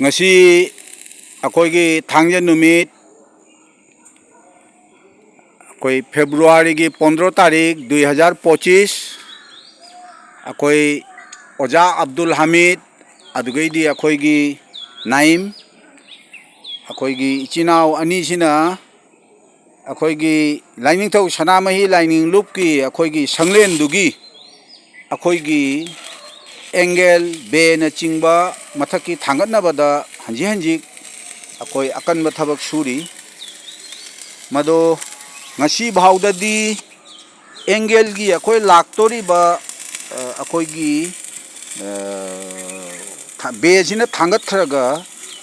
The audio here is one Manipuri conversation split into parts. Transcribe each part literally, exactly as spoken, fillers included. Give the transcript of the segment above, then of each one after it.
ꯉꯁꯤ ꯑꯩꯈꯣꯏꯒꯤ ꯊꯥꯡꯖ ꯅꯨꯃꯤꯠ, ꯑꯩꯈꯣꯏ ꯐꯦꯕ꯭ꯔꯨꯋꯥꯔꯤꯒꯤ ꯄꯣꯟꯗ꯭ꯔꯣ ꯇꯥꯔꯤꯛ, ꯗꯨꯏ ꯍꯖꯥꯔ ꯄꯣꯆꯤꯁ, ꯑꯩꯈꯣꯏ ꯑꯣꯖꯥ ꯑꯕꯗꯨꯜ ꯍꯃꯤꯗ, ꯑꯗꯨꯒꯩꯗꯤ ꯑꯩꯈꯣꯏꯒꯤ ꯅꯥꯏꯝ, ꯑꯩꯈꯣꯏꯒꯤ ꯏꯆꯤꯟ ꯏꯅꯥꯎ ꯑꯅꯤꯁꯤꯅ ꯑꯩꯈꯣꯏꯒꯤ ꯂꯥꯏꯅꯤꯡꯊꯧ ꯁꯅꯥꯃꯍꯤ ꯂꯥꯏꯅꯤꯡ ꯂꯨꯞꯀꯤ ꯑꯩꯈꯣꯏꯒꯤ ꯁꯪꯂꯦꯟꯗꯨꯒꯤ ꯑꯩꯈꯣꯏꯒꯤ ꯑꯦꯡꯒꯦꯜ, ꯕꯦꯅꯆꯤꯡꯕ ꯃꯊꯛꯀꯤ ꯊꯥꯡꯒꯠꯅꯕꯗ ꯍꯟꯖꯤꯛ ꯍꯟꯖꯤꯛ ꯑꯩꯈꯣꯏ ꯑꯀꯟꯕ ꯊꯕꯛ ꯁꯨꯔꯤ꯫ ꯃꯗꯣ ꯉꯁꯤ ꯐꯥꯎꯗꯗꯤ ꯑꯦꯡꯒꯦꯜꯒꯤ ꯑꯩꯈꯣꯏ ꯂꯥꯛꯇꯣꯔꯤꯕ, ꯑ, ꯑꯩꯈꯣꯏꯒꯤ, ꯑ, ꯊ-, ꯕꯦꯁꯤꯅ ꯊꯥꯡꯒꯠꯈ꯭ꯔꯒ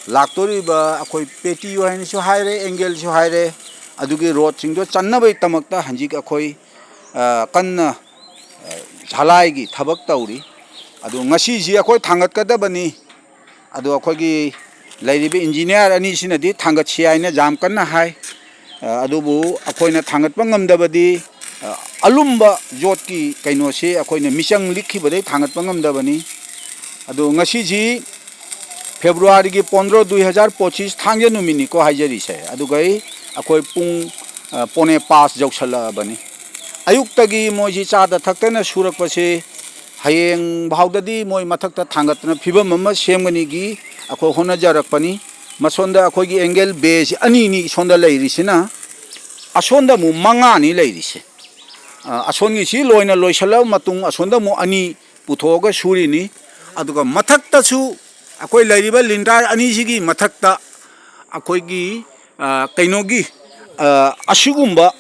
ꯂꯥꯛꯇꯣꯔꯤꯕ ꯑꯩꯈꯣꯏ ꯄꯦꯇꯤꯌꯨ ꯍꯥꯏꯅꯁꯨ ꯍꯥꯏꯔꯦ, ꯑꯦꯡꯒꯦꯜꯁꯨ ꯍꯥꯏꯔꯦ, ꯑꯗꯨꯒꯤ ꯔꯣꯗꯁꯤꯡꯗꯣ ꯆꯟꯅꯕꯒꯤꯗꯃꯛꯇ ꯍꯧꯖꯤꯛ ꯑꯩꯈꯣꯏ, ꯑ, ꯀꯟꯅ, ꯑ, ꯖꯂꯥꯏꯒꯤ ꯊꯕꯛ ꯇꯧꯔꯤ꯫ ꯑꯗꯨ ꯉꯁꯤꯁꯤ ꯑꯩꯈꯣꯏ ꯊꯥꯡꯒꯠꯀꯗꯕꯅꯤ꯫ ꯑꯗꯣ ꯑꯩꯈꯣꯏꯒꯤ ꯂꯩꯔꯤꯕ ꯏꯟꯖꯤꯅꯤꯌꯥꯔ ꯑꯅꯤꯁꯤꯅꯗꯤ ꯊꯥꯡꯒꯠꯁꯤ ꯍꯥꯏꯅ ꯌꯥꯝ ꯀꯟꯅ ꯍꯥꯏ꯫ ꯑ, ꯑꯗꯨꯕꯨ ꯑꯩꯈꯣꯏꯅ ꯊꯥꯡꯒꯠꯄ ꯉꯝꯗꯕꯗꯤ, ꯑ, ꯑꯂꯨꯝꯕ ꯌꯣꯠꯀꯤ ꯀꯩꯅꯣꯁꯤ ꯑꯩꯈꯣꯏꯅ ꯃꯤꯆꯪ ꯂꯤꯛꯈꯤꯕꯗꯩ ꯊꯥꯡꯒꯠꯄ ꯉꯝꯗꯕꯅꯤ꯫ ꯑꯗꯣ ꯉꯁꯤꯁꯤ ꯐꯦꯕ꯭ꯔꯨꯋꯥꯔꯤꯒꯤ ꯄꯣꯟꯗ꯭ꯔꯣ, ꯗꯨꯏ ꯍꯖꯥꯔ ꯄꯣꯆꯤꯁ, ꯊꯥꯡꯖ ꯅꯨꯃꯤꯠꯅꯤꯀꯣ ꯍꯥꯏꯖꯔꯤꯁꯦ꯫ ꯑꯗꯨꯒ ꯑꯩ, ꯑꯩꯈꯣꯏ ꯄꯨꯡ, ꯑ, ꯄꯣꯅꯦ ꯄꯥꯁ ꯌꯧꯁꯜꯂꯛꯑꯕꯅꯤ꯫ ꯑꯌꯨꯛꯇꯒꯤ ꯃꯣꯏꯁꯤ ꯆꯥꯗ ꯊꯛꯇꯅ ꯁꯨꯔꯛꯄꯁꯤ ꯍꯌꯦꯡ ꯐꯥꯎꯗꯗꯤ ꯃꯣꯏ ꯃꯊꯛꯇ ꯊꯥꯡꯒꯠꯇꯅ ꯐꯤꯕꯝ ꯑꯃ ꯁꯦꯝꯒꯅꯤꯒꯤ ꯑꯩꯈꯣꯏ ꯍꯣꯠꯅꯖꯔꯛꯄꯅꯤ꯫ ꯃꯁꯣꯝꯗ ꯑꯩꯈꯣꯏꯒꯤ ꯑꯦꯡꯒꯦꯜ ꯕꯦꯁꯤ ꯑꯅꯤꯅꯤ ꯁꯣꯝꯗ ꯂꯩꯔꯤꯁꯤꯅ, ꯑꯁꯣꯝꯗ ꯑꯃꯨꯛ ꯃꯉꯥꯅꯤ ꯂꯩꯔꯤꯁꯦ꯫ ꯑ, ꯑꯁꯣꯝꯒꯤꯁꯤ ꯂꯣꯏꯅ ꯂꯣꯏꯁꯤꯜꯂꯕ ꯃꯇꯨꯡ ꯑꯁꯣꯝꯗ ꯑꯃꯨꯛ ꯑꯅꯤ ꯄꯨꯊꯣꯛꯑꯒ ꯁꯨꯔꯤꯅꯤ꯫ ꯑꯗꯨꯒ ꯃꯊꯛꯇꯁꯨ ꯑꯩꯈꯣꯏ ꯂꯩꯔꯤꯕ ꯂꯤꯟꯗꯥꯔ ꯑꯅꯤꯁꯤꯒꯤ ꯃꯊꯛꯇ ꯑꯩꯈꯣꯏꯒꯤ, ꯑ, ꯀꯩꯅꯣꯒꯤ, ꯑ, ꯑꯁꯤꯒꯨꯝꯕ,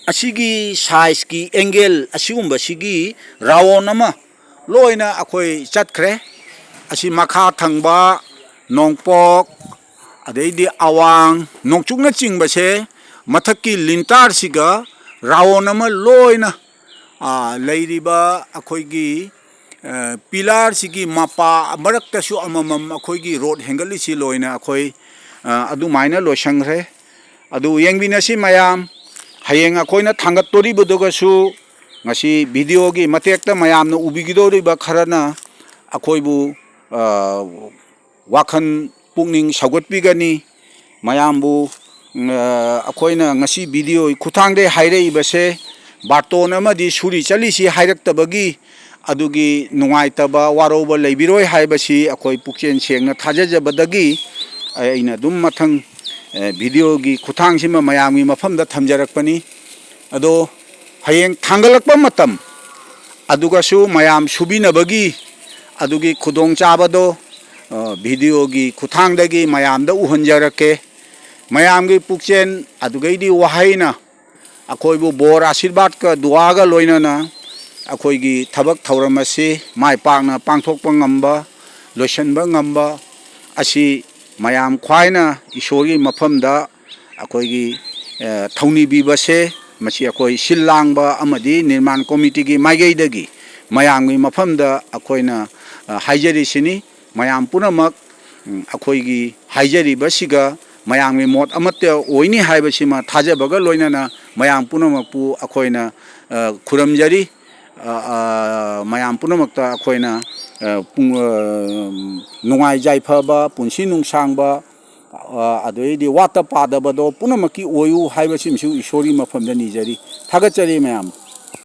ꯑꯁꯤꯒꯤ ꯁꯥꯏꯖꯀꯤ ꯑꯦꯡꯒꯦꯜ ꯑꯁꯤꯒꯨꯝꯕꯁꯤꯒꯤ ꯔꯥꯎꯟ ꯑꯃ ꯂꯣꯏꯅ ꯑꯩꯈꯣꯏ ꯆꯠꯈ꯭ꯔꯦ꯫ ꯑꯁꯤ ꯃꯈꯥ ꯊꯪꯕ ꯅꯣꯡꯄꯣꯛ, ꯑꯗꯩꯗꯤ ꯑꯋꯥꯡ ꯅꯣꯡꯆꯨꯞꯅꯆꯤꯡꯕꯁꯦ ꯃꯊꯛꯀꯤ ꯂꯤꯟꯇꯥꯔꯁꯤꯒ ꯔꯥꯎꯟ ꯑꯃ ꯂꯣꯏꯅ, ꯑ, ꯂꯩꯔꯤꯕ ꯑꯩꯈꯣꯏꯒꯤ, ꯑ, ꯄꯤꯂꯥꯔꯁꯤꯒꯤ ꯃꯄꯥ ꯃꯔꯛꯇꯁꯨ ꯑꯃꯃꯝ ꯑꯩꯈꯣꯏꯒꯤ ꯔꯣꯗ ꯍꯦꯟꯒꯠꯂꯤꯁꯤ ꯂꯣꯏꯅ ꯑꯩꯈꯣꯏ, ꯑ, ꯑꯗꯨꯃꯥꯏꯅ ꯂꯣꯏꯁꯟꯈ꯭ꯔꯦ꯫ ꯑꯗꯨ ꯌꯦꯡꯃꯤꯟꯅꯁꯤ ꯃꯌꯥꯝ꯫ ꯍꯌꯦꯡ ꯑꯩꯈꯣꯏꯅ ꯊꯥꯡꯒꯠꯇꯣꯔꯤꯕꯗꯨꯒꯁꯨ ꯉꯁꯤ ꯚꯤꯗꯤꯑꯣꯒꯤ ꯃꯇꯦꯛꯇ ꯃꯌꯥꯝꯅ ꯎꯕꯤꯒꯗꯧꯔꯤꯕ ꯈꯔꯅ ꯑꯩꯈꯣꯏꯕꯨ, ꯑ, ꯋꯥꯈꯜ ꯄꯨꯛꯅꯤꯡ ꯁꯧꯒꯠꯄꯤꯒꯅꯤ꯫ ꯃꯌꯥꯝꯕꯨ, ꯑ, ꯑꯩꯈꯣꯏꯅ ꯉꯁꯤ ꯚꯤꯗꯤꯑꯣꯒꯤ ꯈꯨꯠꯊꯥꯡꯗꯒꯤ ꯍꯥꯏꯔꯛꯏꯕꯁꯦ, ꯕꯥꯔꯇꯣꯟ ꯑꯃꯗꯤ ꯁꯨꯔꯤ ꯆꯠꯂꯤꯁꯤ ꯍꯥꯏꯔꯛꯇꯕꯒꯤ ꯑꯗꯨꯒꯤ ꯅꯨꯡꯉꯥꯏꯇꯕ, ꯋꯥꯔꯧꯕ ꯂꯩꯕꯤꯔꯣꯏ ꯍꯥꯏꯕꯁꯤ ꯑꯩꯈꯣꯏ ꯄꯨꯛꯆꯦꯜ ꯁꯦꯡꯅ ꯊꯥꯖꯖꯕꯗꯒꯤ ꯑꯩꯅ ꯑꯗꯨꯝ ꯃꯊꯪ, ꯑ, ꯚꯤꯗꯤꯑꯣꯒꯤ ꯈꯨꯠꯊꯥꯡꯁꯤꯃ ꯃꯌꯥꯝꯒꯤ ꯃꯐꯝꯗ ꯊꯝꯖꯔꯛꯄꯅꯤ꯫ ꯑꯗꯣ ꯍꯌꯦꯡ ꯊꯥꯡꯒꯠꯂꯛꯄ ꯃꯇꯝ ꯑꯗꯨꯒꯁꯨ ꯃꯌꯥꯝ ꯁꯨꯕꯤꯅꯕꯒꯤ ꯑꯗꯨꯒꯤ ꯈꯨꯗꯣꯡꯆꯥꯕꯗꯣ, ꯑ, ꯚꯤꯗꯤꯑꯣꯒꯤ ꯈꯨꯠꯊꯥꯡꯗꯒꯤ ꯃꯌꯥꯝꯗ ꯎꯍꯟꯖꯔꯛꯀꯦ꯫ ꯃꯌꯥꯝꯒꯤ ꯄꯨꯛꯆꯦꯜ ꯑꯗꯨꯒꯩꯗꯤ ꯋꯥꯍꯩꯅ ꯑꯩꯈꯣꯏꯕꯨ ꯕꯣꯔ, ꯑꯥꯁꯤꯔꯕꯥꯗꯀ ꯗꯨꯋꯥꯒ ꯂꯣꯏꯅꯅ ꯑꯩꯈꯣꯏꯒꯤ ꯊꯕꯛ ꯊꯧꯔꯝ ꯑꯁꯤ ꯃꯥꯏ ꯄꯥꯛꯅ ꯄꯥꯡꯊꯣꯛꯄ ꯉꯝꯕ, ꯂꯣꯏꯁꯤꯟꯕ ꯉꯝꯕ ꯑꯁꯤ ꯃꯌꯥꯝ ꯈ꯭ꯋꯥꯏꯅ ꯏꯁꯣꯔꯒꯤ ꯃꯐꯝꯗ ꯑꯩꯈꯣꯏꯒꯤ, ꯑ, ꯊꯧꯅꯤꯕꯤꯕꯁꯦ, ꯃꯁꯤ ꯑꯩꯈꯣꯏ ꯁꯤꯜ ꯂꯥꯡꯕ ꯑꯃꯗꯤ ꯅꯤꯔꯃꯥꯟ ꯀꯣꯃꯤꯇꯤꯒꯤ ꯃꯥꯏꯀꯩꯗꯒꯤ ꯃꯌꯥꯝꯒꯤ ꯃꯐꯝꯗ ꯑꯩꯈꯣꯏꯅ, ꯑ, ꯍꯥꯏꯖꯔꯤꯁꯤꯅꯤ꯫ ꯃꯌꯥꯝ ꯄꯨꯝꯅꯃꯛ, ꯎꯝ, ꯑꯩꯈꯣꯏꯒꯤ ꯍꯥꯏꯖꯔꯤꯕꯁꯤꯒ ꯃꯌꯥꯝꯒꯤ ꯃꯣꯠ ꯑꯃꯠꯇ ꯑꯣꯏꯅꯤ ꯍꯥꯏꯕꯁꯤꯃ ꯊꯥꯖꯕꯒ ꯂꯣꯏꯅꯅ ꯃꯌꯥꯝ ꯄꯨꯝꯅꯃꯛꯄꯨ ꯑꯩꯈꯣꯏꯅ, ꯑ, ꯈꯨꯔꯨꯝꯖꯔꯤ꯫ ꯑ, ꯑ, ꯃꯌꯥꯝ ꯄꯨꯝꯅꯃꯛꯇ ꯑꯩꯈꯣꯏꯅ, ꯑ, ꯄꯨꯡ-, ꯑ, ꯅꯨꯡꯉꯥꯏ ꯌꯥꯏꯐꯕ, ꯄꯨꯟꯁꯤ ꯅꯨꯡꯁꯥꯡꯕ, ꯑ, ꯑꯗꯩꯗꯤ ꯋꯥꯠꯇ ꯄꯥꯗꯕꯗꯣ ꯄꯨꯝꯅꯃꯛꯀꯤ ꯑꯣꯏꯌꯨ ꯍꯥꯏꯕꯁꯤꯃꯁꯨ ꯏꯁꯣꯔꯒꯤ ꯃꯐꯝꯗ ꯅꯤꯖꯔꯤ꯫ ꯊꯥꯒꯠꯆꯔꯤ ꯃꯌꯥꯝ꯫